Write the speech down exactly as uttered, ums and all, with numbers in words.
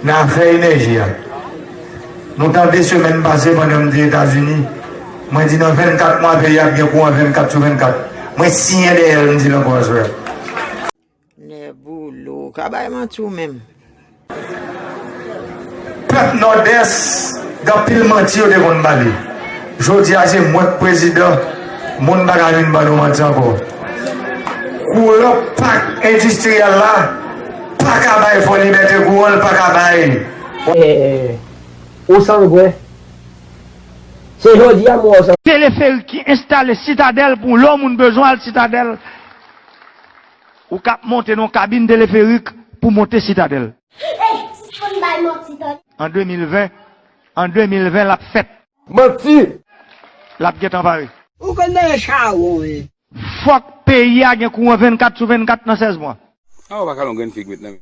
Nan afè enèji a, nou tande semèn pase pandan m te Etazini, mwen di nan vennkat mwa peyi a ap gen kouran vennkat sou vennkat. Mwen siyen dèyè l, m di l ankò aswè. Nèboulo, ka bay manti w menm. Pèp Nòdès, gen anpil manti yo te konn ba li. Jodi a se mwen k prezidan, moun pa ka vin ban nou manti ankò. Kouran pak endistriyèl la pa ka bay Fò Libète kouran, l pa ka bay. Eh, ou sangwen. Se jodi a m wè w sangwen. Teleferik ki enstale Sitadèl pou lè yon moun bezwen al Sitadèl, ou ka ap monte nan yon kabin teleferik pou monte Sitadèl. Ey, sispann bay manti tande. An de mil ven, an de mil ven l ap fèt. Manti! L ap gentan pare. Ou konn nan chawon wi. Fòk peyi a gen kouran vennkat sou vennkat nan sèz mwa. A ou pa ka lon grenn fig met nan men.